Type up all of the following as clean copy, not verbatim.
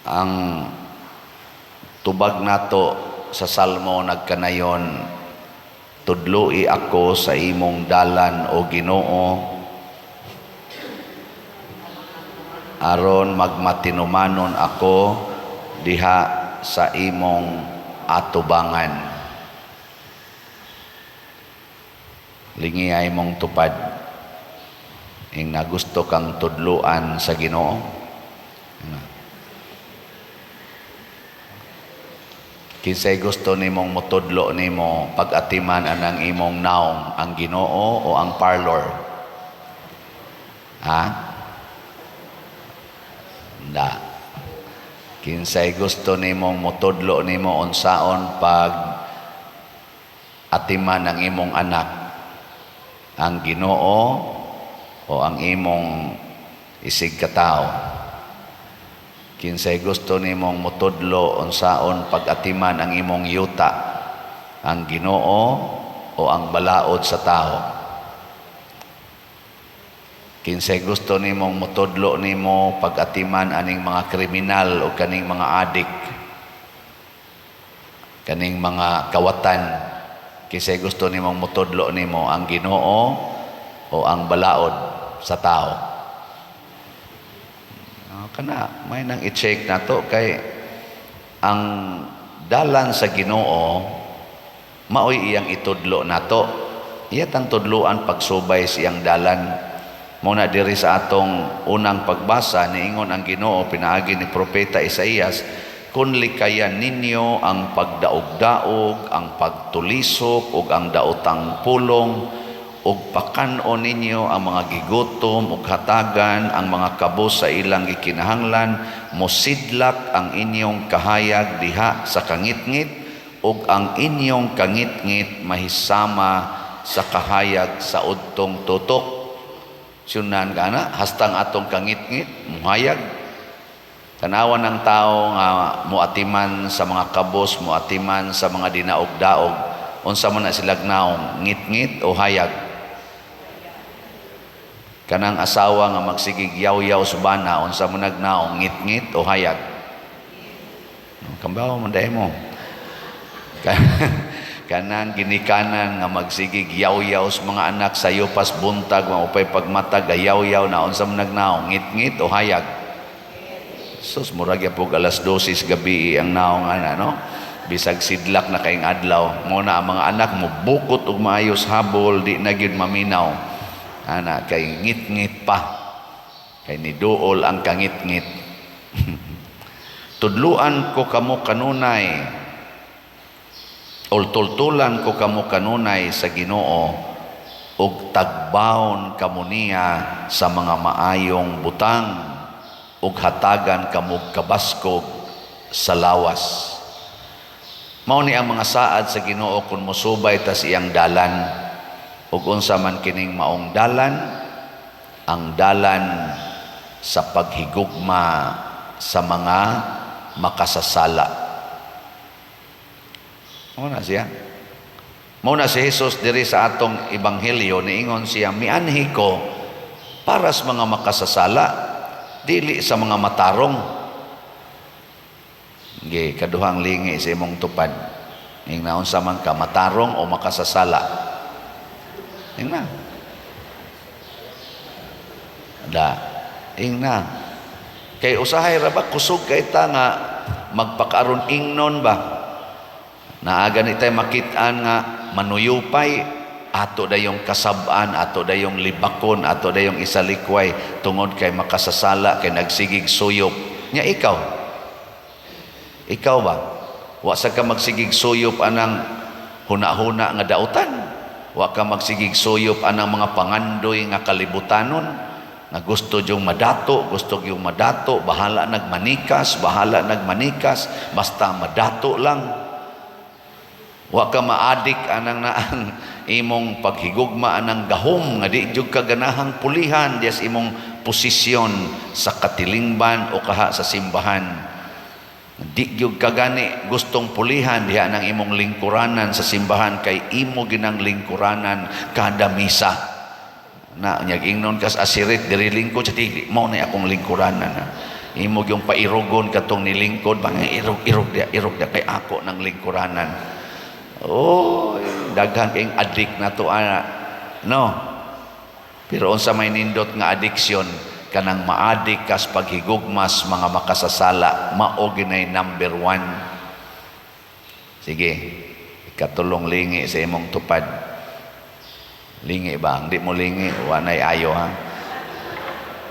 Ang tubag nato sa Salmo nagkanayon, "Tudloi ako sa imong dalan, o Ginoo, aron magmatinumanon ako diha sa imong atubangan." Lingi ay mong tupad ing nagusto kang tudluan sa Ginoo. Kinsay gusto nimong motudlo nimo pag-atiman anang imong naong, ang Ginoo o ang parlor? Ha? Da. Kinsay gusto nimong motudlo nimo unsaon pag atiman ang imong anak, ang Ginoo o ang imong isig katao? Kinsay gusto nimong motudlo unsaon pag-atiman ang imong yuta, ang Ginoo o ang balaod sa tao? Kinsay gusto nimong motudlo nimo pag-atiman aning mga kriminal o kaning mga adik, kaning mga kawatan? Kinsay gusto nimong motudlo nimo, ang Ginoo o ang balaod sa tao? Kana may nang i-check nato kay ang dalan sa Ginoo maoy iyang itudlo nato. Iya tang tudloan pagsubay sa iyang dalan. Mao na diri sa atong unang pagbasa, niingon ang Ginoo pinaagi ni Propeta Isaías, "Kun likayan ninyo ang pagdaog-daog, ang pagtulisok ug ang daotang pulong, ug pakan-on ninyo ang mga gigutom ug hatagan ang mga kabos sa ilang gikinahanglan, mosidlak ang inyong kahayag diha sa kangitngit ug ang inyong kangitngit mahisama sa kahayag sa udtong tutok." Sunan ka na, hastang atong kangitngit muhayag. Tanawan ng tao nga muatiman sa mga kabos, muatiman sa mga dinaog-daog, unsa man na silag naong, ngit-ngit o hayag? Kanang asawa nga magsigig yaw-yaw sa bana, unsa man nagnaong, ngit-ngit o hayag? Kambaw man dahil mo. Kanang ginikanan nga magsigig yaw-yaw sa mga anak sa yupas buntag, maupay pagmatag, yaw-yaw na, unsa man nagnaong, ngit-ngit o hayag? Sus, murag pog alas 12 sa gabi ang naong ana, no? Bisag sidlak na kayong adlaw. Mo na ang mga anak mo bukot og maayos habol, di na gyud maminaw. Ana kay ngit-ngit pa. Kay niduol ang kangit-ngit. "Tudluan ko kamo kanunay, ol tultulan ko kamo kanunay sa Ginoo, ug tagbawon kamo niya sa mga maayong butang, ug hatagan kamo kabaskog sa lawas." Mao ni ang mga saad sa Ginoo kung mosubay ta sa iyang dalan. Ug unsa man kining maong dalan? Ang dalan sa paghigugma sa mga makasasala. Mao na siya. Mao na si Jesus diri sa atong ebanghelyo, niingon siya, "Mianhi ko para sa mga makasasala, dili sa mga matarong." Ge, kaduhang lingi sa imong tupad. Ing naunsa man ka, matarong o makasasala? Ing na. Da. Ing na. Kay usahay ra ba kusog kay ta nga magpakaron ingnon ba? Naa gani tay makit-an nga manuyupay, ato dayong kasab-an, ato dayong libakon, ato dayong isalikway tungod kay makasasala, kay nagsigig suyop. Nya ikaw? Ikaw ba? Wa sa ka magsigig suyop anang huna-huna nga dautan. Wa ka magsigig suyop anang mga pangandoy nga kalibutanon nga gusto yung madato, gusto yung madato, bahala nagmanikas, bahala nagmanikas, basta madato lang. Wa ka maadik anang naang imong paghigugma anang gahom nga di jud ka ganahang pulihan dias imong posisyon sa katilingban o kaha sa simbahan. Di gyud ka gani gustong pulihan diha nang imong lingkuranan sa simbahan kay imo ginang lingkuranan kada misa. Na nyag ingnon kas asirit diri lingkod sa dili mao na akong lingkuranan na. Imo yung pairugon katong nilingkod, mga irog, irog dia, irog dia, kay ako ng lingkuranan. Oh, daghan kayong addict na to, ana. No? Pero unsa may nindot nga addiction, kanang maadik kas paghigugmas mga makasasala, mao ginay number one. Sige, ikatulong, lingi sa imong tupad. Lingi ba? Hindi mo lingi, wanay ayo ha.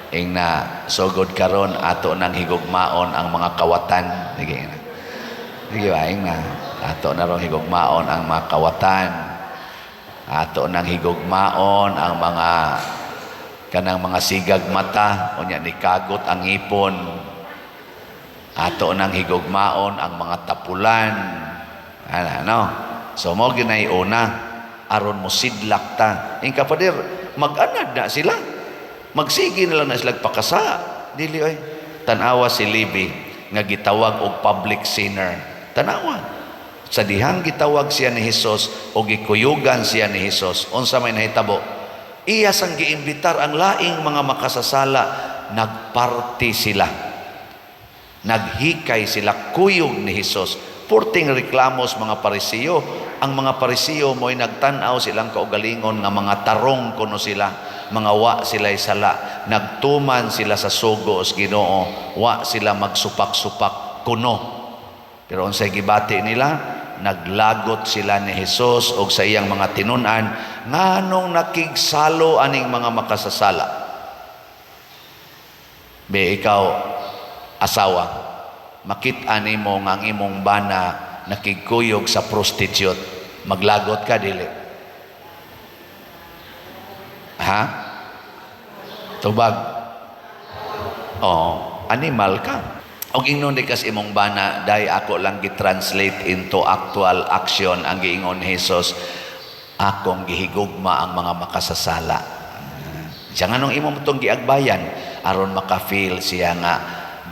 Ing na sugod karon, ato nang higugmaon ang mga kawatan. Sige na. Sige ba, ing na. Ato na rong higugmaon ang mga kawatan. Ato nang higugmaon ang mga kanang mga sigag mata, unya ni kagot ang ngipon. Ato nang higugmaon ang mga tapulan. Ana, no? So mo ginay una aron mo sidlak ta. Ing kapader, mag-anad na sila. Magsige na lang na sila pakasa. Dili oy. Tanawa si Levi nga gitawag og public sinner. Tanawa. Sa dihang gitawag siya ni Hesus o gikuyugan siya ni Hesus, unsa may nahitabo? Iya sang giimbitar ang laing mga makasasala, nagparty sila. Naghikay sila kuyog ni Hesus. Purting reklamos mga Parisiyo. Ang mga Parisiyo mo'y nagtan-aw silang kaugalingon nga mga tarong kuno sila, mga wa sila'y sala. Nagtuman sila sa sugo sa Ginoo, wa sila magsupak-supak kuno. Pero unsay gibati nila? Naglagot sila ni Jesus og sa iyang mga tinun-an, nganong nakigsalo aning mga makasasala. Be, ikaw asawa, makit-an nimo nga ang imong bana nakigkuyog sa prostitute, maglagot ka, dili? Ha? Tubag. Oh, animal ka. Og ingnon di kas imong bana, "Day, ako lang gi-translate into actual action ang giingon ni Jesus, akong gihigugma ang mga makasasala." Siya nganong imo mo tong giagbayan aron maka-feel siya nga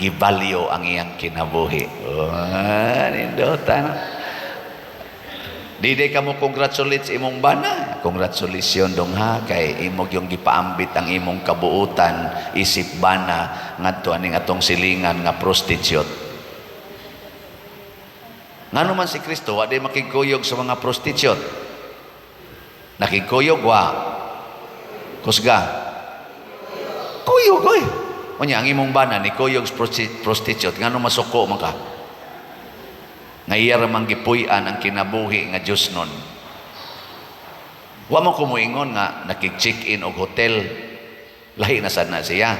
givalue ang iyang kinabuhi. Oh, nindota na. Di ka mo congratulate sa imong bana. "Congratulations dong ha, kay imo yung gipaambit ang imong kabuutan isip bana ngadto aning atong silingan nga prostitute." Ngano man si Kristo wa di makigkuyog sa mga prostitute? Nakigkuyog wa? Kusga. Kuyog oy. Unya ang imong bana ni kuyog sa prostitute, ngano masuko man ka? Nga iya ra man gipuy-an ang kinabuhi nga Dios nun. Wa mo kumuingon nga nakig-check-in og hotel. Lahi na sad na siya.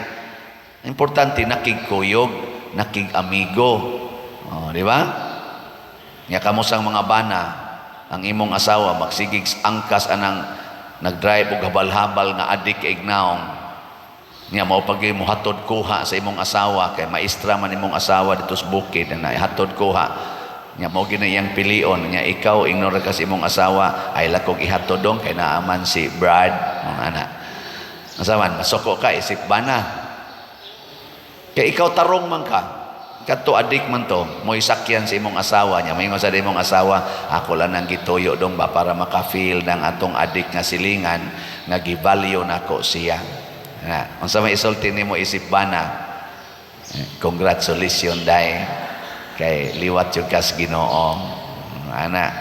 Importante nakigkuyog, nakig-amigo. Oh, di ba? Nya kamo sang mga bana, ang imong asawa magsigig angkas anang nagdrive og habal-habal nga adik ignaong. Nya mao pag mo hatod kuha sa imong asawa kay maestra man imong asawa dito sa bukid na hatod kuha. Nya mao gina iyang pilion. Nya ikaw ingnon ra ka sa imong asawa, "Ay lakog ihatod dong kay naaman si Brad," mga ana. Asa man masuko ka isip bana? Kay ikaw tarong man ka. Kadto adik man to, mo'y sakyan sa imong asawa niya. Maingon sa imong asawa, "Ako lang nang gituyo dong ba para maka-feel ng atong adik nga silingan nga givalue nako siya." Na, unsa may isulti nimo isip bana? "Eh, congratulations day kay liwat yung kas Ginoo." Ana.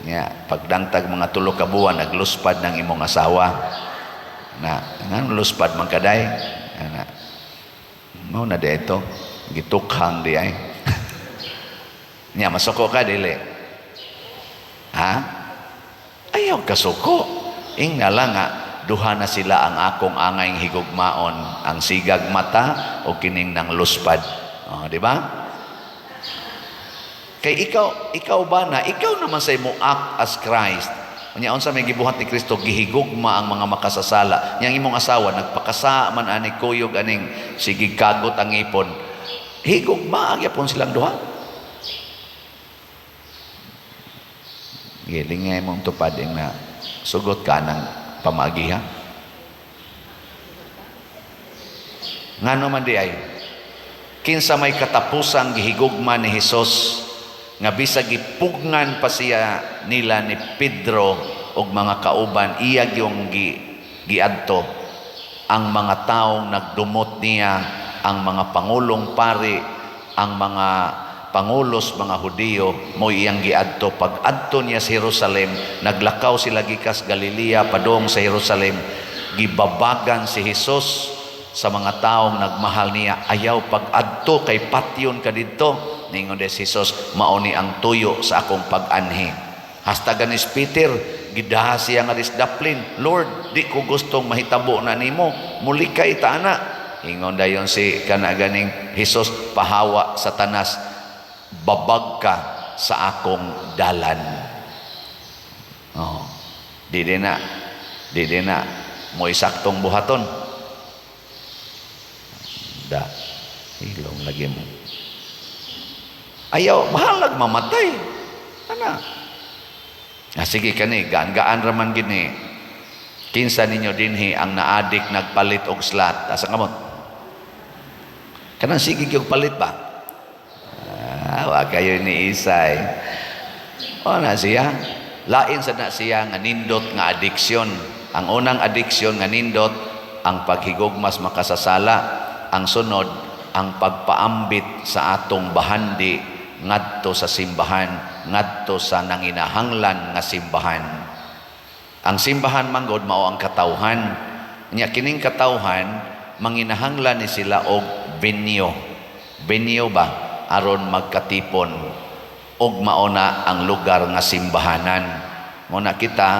Nya pagdangtag mga 3 ka buwan, nagluspad ng imong asawa. Na, nganong luspad man kaday? Ana. Mao na di ito. Gitukhang di ay. Nya masuko ka, dili? Ha? Ayaw kasuko. Ingna lang nga duha na sila ang akong angay higugmaon, ang sigag mata o kining nang luspad. Oh, di ba? Kay ikaw, ikaw ba na, ikaw naman sa imo act as Christ. Unya unsa may gibuhat ni Kristo, gihigugma ang mga makasasala. Yang imong asawa nagpakasa man ani kuyog aning sige kagot ang ipon. Higugma gyapon silang duha. Giling nga imong tupad na sugot ka ng pamagiha. Ngano man di ay kinsa may katapusang gihigugma ni Hesus nga bisag gipugngan pa siya nila ni Pedro og mga kauban, iya gyung giadto ang mga taong nagdumot niya. Ang mga pangulong pari, ang mga pangulos mga Hudiyo mo iyang giadto. Pag adto niya sa Jerusalem, naglakaw sila gikas Galilea padung sa Jerusalem. Gibabagan si Jesus sa mga taong nagmahal niya, "Ayaw pag-adto kay patyon ka didto." Ningon si Jesus, "Mao ni ang tuyo sa akong pag-anhi." Hasta ganis Peter, gidaha siya nga daplin, "Lord, di ko gustong mahitabo na nimo, mulikay ta ana." Ingon dayon si kana ganing Jesus, "Pahawa, Satanas, babag ka sa akong dalan." Oh, di din na, di din na mo isaktong buhaton. Da, ilong lagi mo. Ayaw, bahalag mamatay. Ana. Ah, sige kani, gaan-gaan raman gini. Kinsa ninyo dinhi ang naadik nagpalit og slot? Asa kamot? Kanang sige gyud palit ba? Ah, wa kayo ni Isay. O na siya. Lain sa na siya nga nindot nga addiction. Ang unang addiction nga nindot, ang paghigugmas makasasala. Ang sunod, ang pagpaambit sa atong bahandi ngadto sa simbahan, ngadto sa nanginahanglan nga simbahan. Ang simbahan manggod mao ang katawhan. Nya kining katawhan manginahanglan ni sila og venue. Venue ba aron magkatipon og mao na ang lugar nga simbahanan. Mo na kita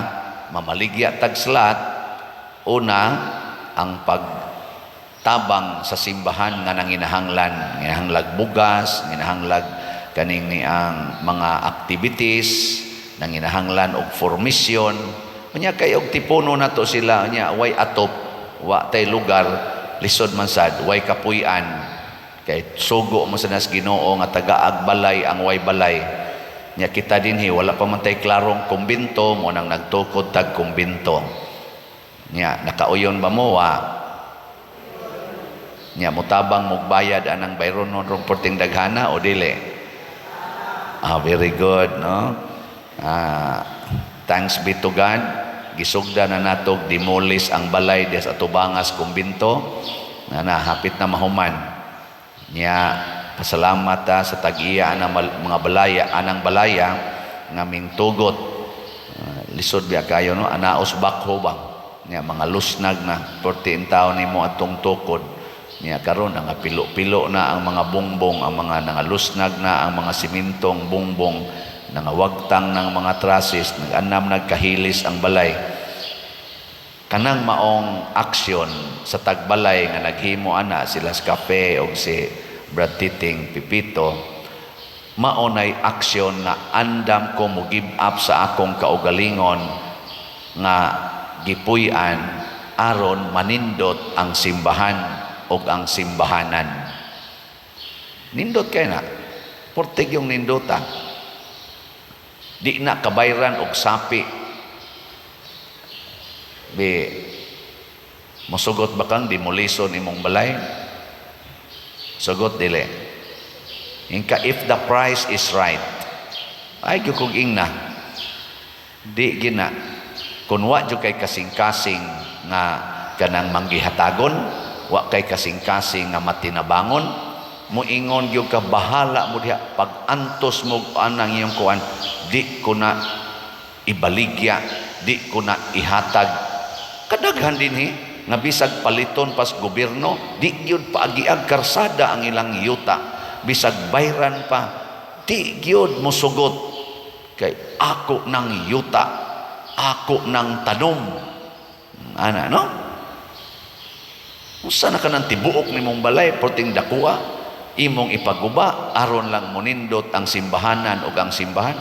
mamaligya tag slot, una ang pagtabang sa simbahan nga nanginahanglan, nginahanglag bugas, nginahanglag kaning ni ang mga activities, nanginahanglan og formation. Unya kay og tipuno nato sila, unya way atop, wa tay lugar, lisod man sad, way kapuy-an. Kay sugo mo sa nas Ginoo nga tagaag balay ang way balay. Nya kita dinhi wala pa man tay klarong kumbinto, mo nang nagtukod tag kumbinto. Nya nakauyon ba mo wa? Nya mutabang mugbayad anang bayronon rong perting daghana o dili? Ah, very good, no? Ah, thanks be to God. Gisugda na natog demolish ang balay diya sa Tubangas kumbinto na hapit na mahuman. Nya pasalamat ta sa tag-iya anang mga balaya, anang balaya nga mingtugot. Ah, lisod biya kayo, no, anaos bakho bang. Nya mga lusnag na 14 taon nimo atong tukod. Nya karon nga pilo-pilo na ang mga bongbong, ang mga nangalusnag na ang mga simintong bongbong, nangawagtang ng mga trusses, nag-anam nagkahilis ang balay. Kanang maong aksyon sa tagbalay nga naghimo ana sila sa kape og si Brad Titing Pipito, mao nay aksyon nga andam ko mo give up sa akong kaugalingon nga gipuy-an aron manindot ang simbahan og ang simbahanan. Nindot kay na. Portig yung nindota. Di na kabayran og sapi. Bi mosugot ba kang demolison imong balay? Sugot dili? Inka if the price is right. Ay gyud kog ingna. Di gina. Kung wa jud kay kasing-kasing nga kanang manggihatagon, wa kay kasing-kasing nga matinabangon, muingon gyud ka, bahala mo diha, pag-antos mo anang iyong kuan, di ko na ibaligya, di ko na ihatag. Kadaghan dinhi nga bisag paliton pas gobyerno, di gyud paagiag karsada ang ilang yuta. Bisag bayran pa, di gyud mosugot kay ako ng yuta, ako ng tanom ana, no? Usa na ka ng tibuok nimong balay perting dakuha imong ipaguba aron lang monindot ang simbahanan ug ang simbahan.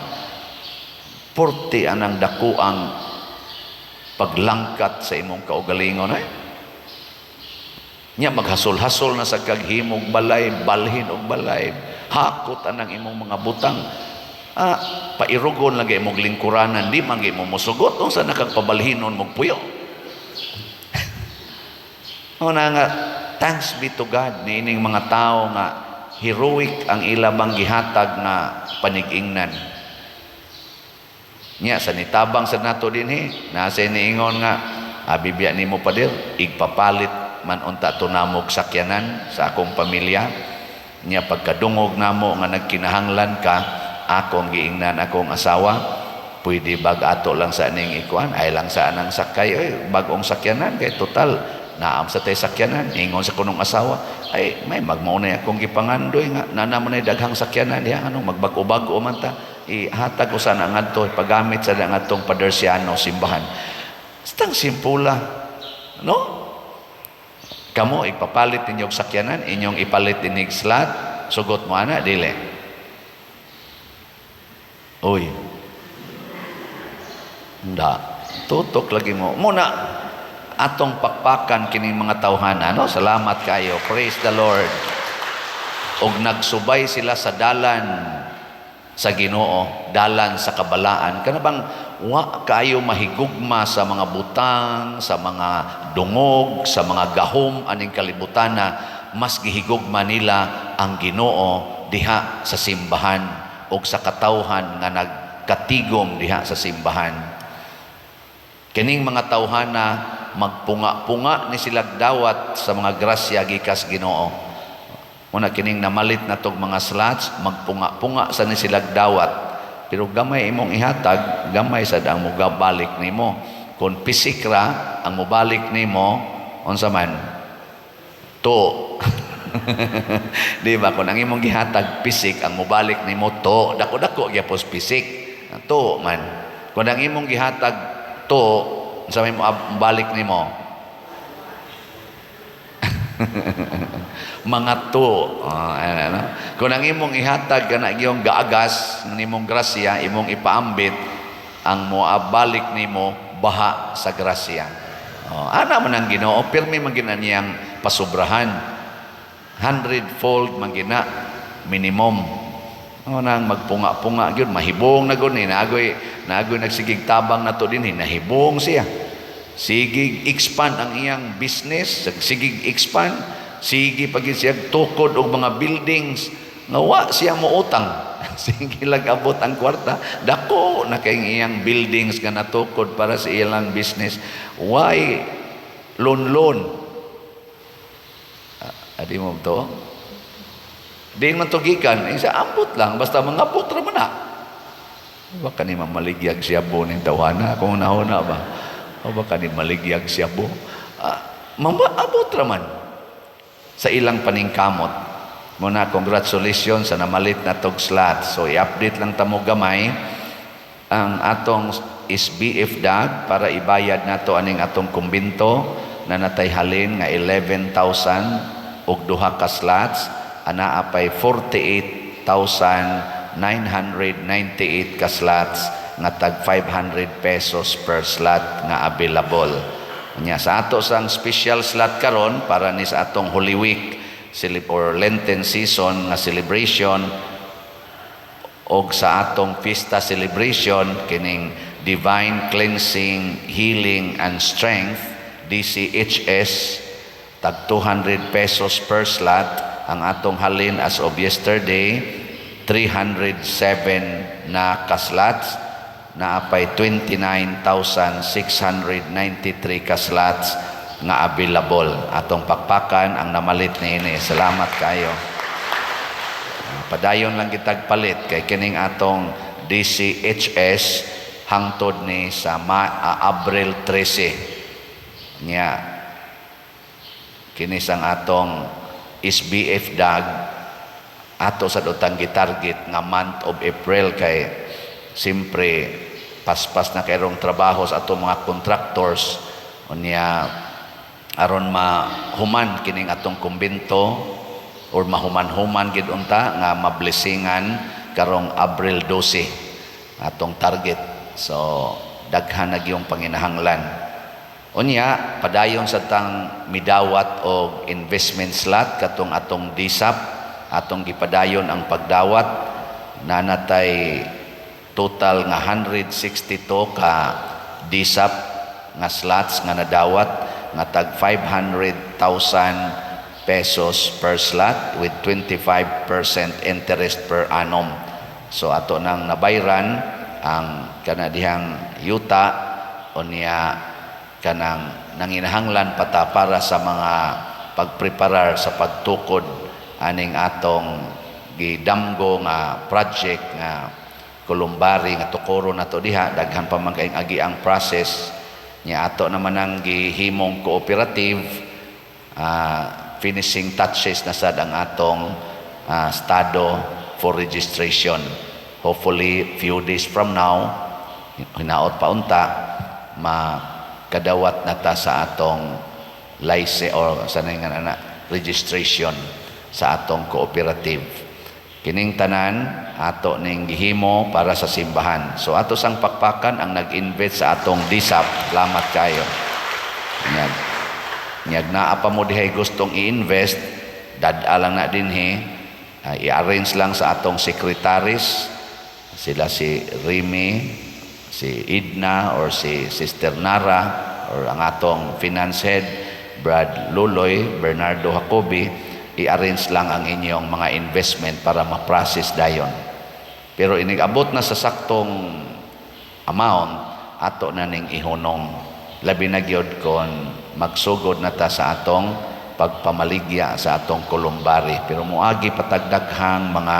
Porte anang dako ang paglangkat sa imong kaugalingon ay. Nya maghasol-hasol na sa kaghimog balay, balhin og balay, hakot anang imong mga butang. Ah, pairugon lang imong lingkuranan, di man mo mosugot unsa na kag pabalhinon mog puyo. O na nga, thanks be to God niining mga tao nga heroic ang ilang gihatag nga panigingnan. Nya sa nitabang sa nato dinhi, nasa niingon nga abi biya nimo, pader, igpapalit man unta to namog sakyanan sa akong pamilya. Nya pagkadungog namo nga nagkinahanglan ka, akong giingnan akong asawa, "Pwede bag ato lang sa ning ikuan ay lang sa anang sakay oy, bag-ong sakyanan, kay total naam sa tay sakyanan." Ingon sa kunong asawa, "Ay, may magmaunay akong gipangandoy nga nana man ay daghang sakyanan diha, anong magbag-o-bag-o man ta, ihatag ko sana ngadto, pagamit sa ngadtong Padersiano simbahan." Stang simpula, no? Kamo, ipapalit ninyong sakyanan, inyong ipalit inig slot, sugot mo ana, dili? Uy. Nda. Tutok lagi mo. Muna, atong pakpakan kining mga tawhana, no? Salamat kayo. Praise the Lord. Og nagsubay sila sa dalan sa Ginoo, dalan sa kabalaan. Kana bang wa kayo mahigugma sa mga butang, sa mga dungog, sa mga gahom aning kalibutana, mas gihigugma nila ang Ginoo diha sa simbahan og sa katawhan nga nagkatigom diha sa simbahan. Kining mga tawhana, magpunga-punga ni sila dawat sa mga grasya gikas Ginoo. Una kining namalit na tog mga slots, magpunga-punga sa ni sila dawat. Pero gamay imong ihatag, gamay sad ang mugabalik nimo. Kung pisik ra ang mobalik nimo, unsa man? To. Di ba? Kung ang imong gihatag pisik, ang mobalik nimo to, dako-dako gyapon pisik. To man. Kung ang imong gihatag to, unsa may mo balik nimo? Mga to. Ano? Kung ang imong ihatag kana giyong gaagas nimong grasya, imong ipaambit, ang moabalik nimo baha sa grasya. Oh, ana man ang Ginoo, pirmi man gina niyang pasubrahan. Hundredfold man gina minimum. Oh, nang magpunga-punga gyud, mahibong na gud ni, naagoy nagsigig tabang nato dinhi, nahibong siya. Sigig expand ang iyang business, sigig expand, sige pag siya tukod og mga buildings nga wa siya moutang. Sige lang abot ang kwarta, dako na kay iyang buildings nga natukod para sa ilang business. Why loan loan? Ah, adi mo to? Di man to gikan, isa ambot lang, basta mangabot ra man na. Baka ni maligyag siya bo ning tawana kung nahuna ba. O baka ni maligyag siya bo. Ah, abot ra man sa ilang paningkamot. Muna, congratulations sa namalit na tog slot. So i-update lang tamo gamay ang atong SBF DAG para ibayad nato aning atong kumbinto na natay halin nga 11,000 ug duha ka slots, anaa pay 48,998 ka slots nga tag 500 pesos per slot nga available. Nya sa ato sang special slot karon para ni sa atong Holy Week or Lenten season nga celebration og sa atong fiesta celebration, kining Divine Cleansing, Healing and Strength, DCHS, tag 200 pesos per slot. Ang atong halin as of yesterday, 307 na ka-slots, naapay 29,693 ka-slots nga available. Atong pakpakan ang namalit niini. Salamat kayo. Padayon lang kitag palit kay kining atong DCHS hangtod ni sa Abril 13. Nya kini sang atong SBF DAG, ato sa dotang gitarget nga month of April kay simpre paspas na kayrong trabaho sa atong mga contractors. Unya aron mahuman kining atong kumbento or mahuman-human gid unta nga mablessingan karong Abril 12 atong target. So daghan na gyung panginahanglan. Unya padayon sa tang midawat og investment slot katong atong DSAP, atong gipadayon ang pagdawat, nanatay total nga 162 ka DSAP nga slots nga nadawat nga tag 500,000 pesos per slot with 25% interest per annum. So ato nang nabayran ang kana dihang yuta, unya kanang Nanginahanglan pa ta para sa mga pagpreparar sa pagtukod aning atong gidamgo nga project nga columbary nga tukoro nato diha. Daghan pa man kayong agi ang process nya. Ato naman ang gihimong cooperative. Finishing touches na sad ang atong estado for registration. Hopefully few days from now, hinaot pa unta makadawat na ta sa atong license or sa nga na registration sa atong cooperative. Kining tanan ato ning gihimo para sa simbahan. So ato sang pakpakan ang nag-invest sa atong DSAP. Salamat kayo. Nyag. Nyag naa pa mo dihay gustong i-invest, dad-a lang na dinhi, i-arrange lang sa atong secretaries, sila si Remy, si Idna or si Sister Nara or ang atong finance head, Brad Luloy, Bernardo Jacobi, i-arrange lang ang inyong mga investment para ma-process dayon. Pero inig-abot na sa saktong amount, ato na ning ihunong. Labi na gyud kon magsugod na ta sa atong pagpamaligya sa atong columbary. Pero moagi pa tag daghang mga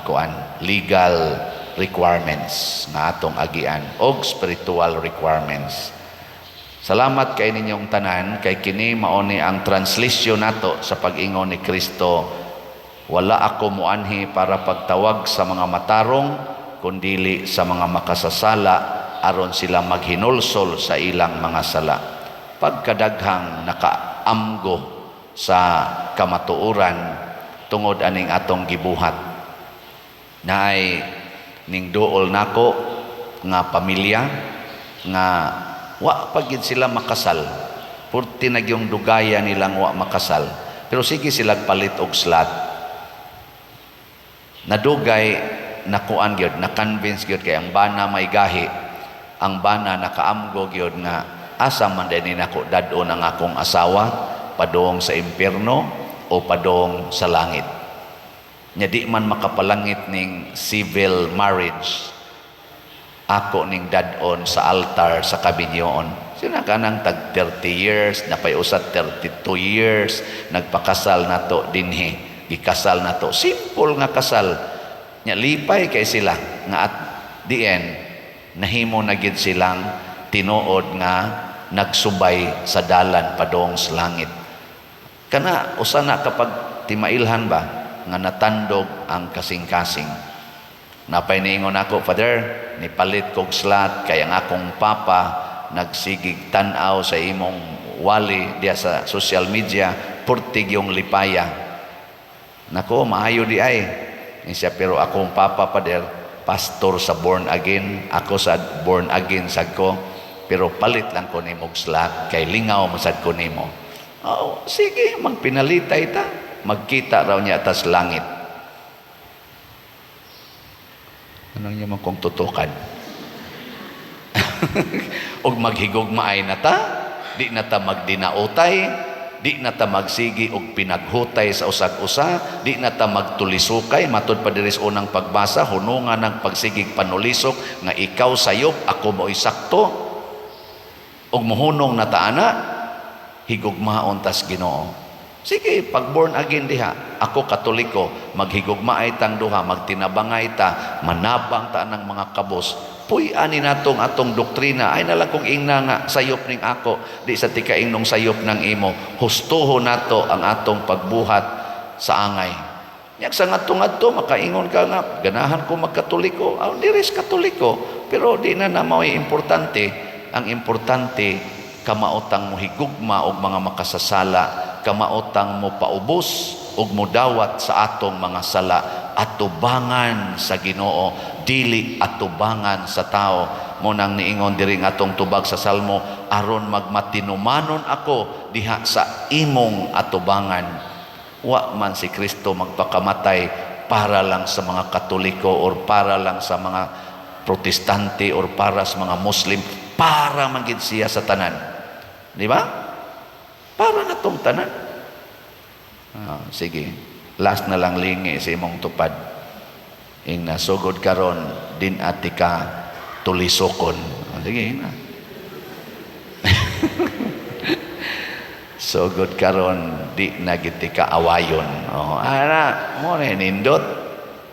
kuan, legal requirements nga atong agian og spiritual requirements. Salamat kay ninyong tanan kay kini mao ni ang translation nato sa pag-ingon ni Kristo, "Wala ako muanhi para pagtawag sa mga matarong kundili sa mga makasasala aron sila maghinulsol sa ilang mga sala." Pagkadaghang nakaamgo sa kamatuoran tungod aning atong gibuhat. Naay ning duol nako nga pamilya nga wa pa gid sila makasal. Purti na gyung dugaya nilang wa makasal. Pero sige sila palit og slot. Nadugay nakuan gyud, na-convince gyud kay ang bana may gahi. Ang bana nakaamgo gyud nga asa man din nako dad-on ang akong asawa, padong sa impierno o padong sa langit. Nya di man makapalangit ning civil marriage, ako ning dad-on sa altar sa kabinyoon. Sina kanang tag 30 years, napay usat 32 years, nagpakasal nato dinhi, gikasal nato. Simple nga kasal. Nya lipay kay sila nga at the end nahimo na gid silang tinuod nga nagsubay sa dalan padong sa langit. Kana usa na kapag timailhan ba nga natandog ang kasing-kasing. Napay niingon ako, "Father, nipalit kog slot kay ang akong papa nagsigig tan-aw sa imong wali diya sa social media, purtig yung lipaya." Nako, maayo di ay. Siya, "Pero akong papa, Father, pastor sa born again, ako sa born again sad ko, pero palit lang ko nimo og slot kay lingaw man sad ko nimo." Oh, sige, magpinalitay ta. Magkita raw niya tas langit. Anong niya man kong tutukan? Og maghigugmaay na ta, di na ta magdinautay, di na ta magsigi og pinaghutay sa usag-usa, di na ta magtulisukay, matud pa diri sa unang pagbasa, hunungan ng pagsigig panulisok nga ikaw sayop, ako mo'y sakto. Og muhunong na ta ana, higugmaon tas Ginoo. Sige, pag born again diha, ako Katoliko, maghigugmaay tang duha, magtinabangay ta, manabang ta ng mga kabos. Puy ani natong atong doktrina, ay nalang kung ingna nga sayop ning ako, di sa tika ingnong sayop ng imo. Hustuho nato ang atong pagbuhat sa angay. Nya sa ngadto-ngadto makaingon ka nga ganahan ko magkatoliko. Ah, diri is Katoliko, pero di na na mao'y importante. Ang importante, kamaotang mo higugma og mga makasasala, kamaotang mo paubos ug modawat sa atong mga sala, atubangan sa Ginoo, dili atubangan sa tao. Mo nang niingon diri nga atong tubag sa Salmo, "Aron magmatinumanon ako diha sa imong atubangan." Wa man si Kristo magpakamatay para lang sa mga Katoliko or para lang sa mga Protestante or para sa mga Muslim, para man gid siya sa tanan. Di ba? Para na tong tanan. Ah, sige. Last na lang, lingi sa imong tupad. Ing nasugod karon din ati ka tulisokon. Ah, sige na. Sugod karon, di na gid ka awayon. Oh, ana, mo na nindot.